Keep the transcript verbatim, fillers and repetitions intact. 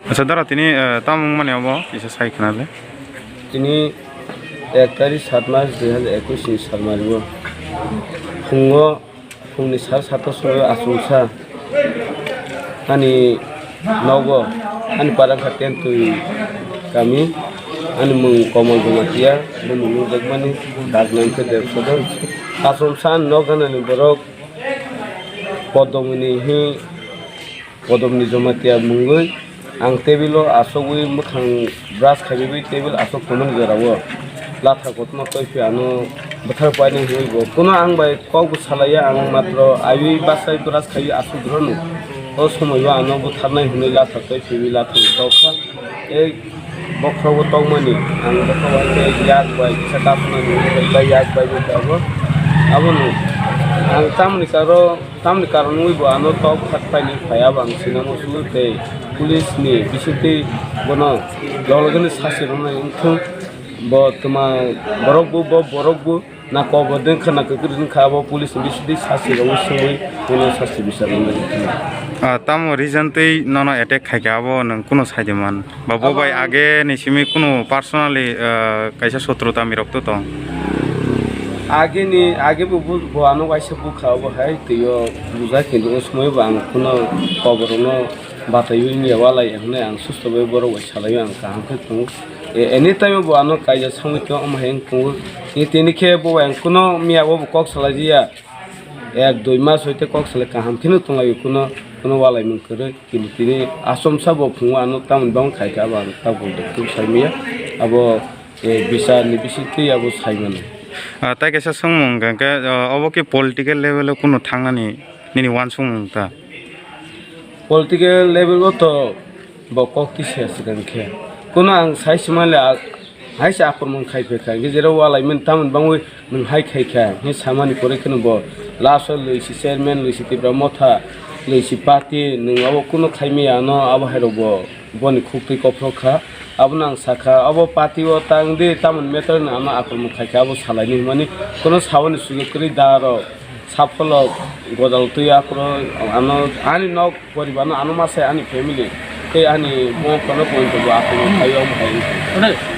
Acha dara tini, eh, tamo wngmani obo kisa sai khna le. Tini ek tarik sat mas dui hazar ekwis ni sal mari o phungo, phungni sal sat o somoio achomsa ani nogo, ani para wngkha Tentwi kami, ani mung Komol Jamatia, bini mung nukjakmani Dagnang khe Debsodon. Achomsa ani nok ganani borok Podomoni hi, Podomoni Jamatia mungwi ang table o asogwi mwkhang brush khaiwi table asok tongnani jorao latha kotorma toiphi ano bwthar painai hinwi bo kuno ang bai kok bo salaiya, ang matro aiwi bachai brush khaiwi asok rwno o somoio ano butharnai hinwi latha toiphiwi latha tokha. Ei bokhorogo tongmani, ang bokhorogo hai khe yak bai kisa kasumani, bai yak bai bo abo, abono ang tamni karo, tamni karon wngwi bo ano tok khat paini phai, abo ang sinamo su tei police ni bisingtwi bono log logoni sasi rwna wngthung. Bo twma borok bo, bo borok bo. Na kobor din kha, na kwkri din kha, abo police ni bisingtwi sasi rogwi songwi bono sasi bichar rwna. Ah, tamo reason twi nono attack khaikha, abo nwng kuno saidi man? Ba bo abo bai ang age ni simi kuno personally, ah, kaisa sotro tami rok to tong? Age ni, age bo, bo, bo ano waisa bukha obo hai twi o bujak, kintu o somoi bo ang kuno kobor no bataiwi wngya walai hwnwi ang susto bai borok bai salaiwi ang kaham khe tongo. E, anytime bo ano kaijak songwi tongo, omo hai wng tongo. Ni tini khe bo bai ang kuno miya bo kok salai ya. Ek dui mas hoite kok salai kaham kheno tonglaio, kuno, kuno walaimung kwrwi. Kini tini achomsa bo phungo ano tamoni bang khai kha, abo ang tabuk de twi sai maya. Abo, e, bichar ni bisingtwi abo sai mano. Ah, tai kaisa swngmung hwnkha khe, ah, obo khe political level o kuno thangnani nini uansukmung ta? Political level o to bo kok tisa swkang khe. Kuno ang sai se manle, a-, hai se akromon khai phaikha. Hingke jera walaimani tamoni bangwi nwng hai khaikha. Hingke samani pore kheno bo last o lwi si chairman, lwi si Tipra Motha, lwi si party, nwng abo kuno khai maya ano abo hai rok bo boni khuktwi kophro kha. Abono ang sakha, abo party o tang di, tamoni matter no ano akromon khaikha, abo salaini hwnmani kuno saboni sujok kwrwi da rok. Sapholo godal twi aphuru ano ani nok poribar no ano ma sai ani family tei ani buma phano poito bo aphuru phaio omo hai wngkha.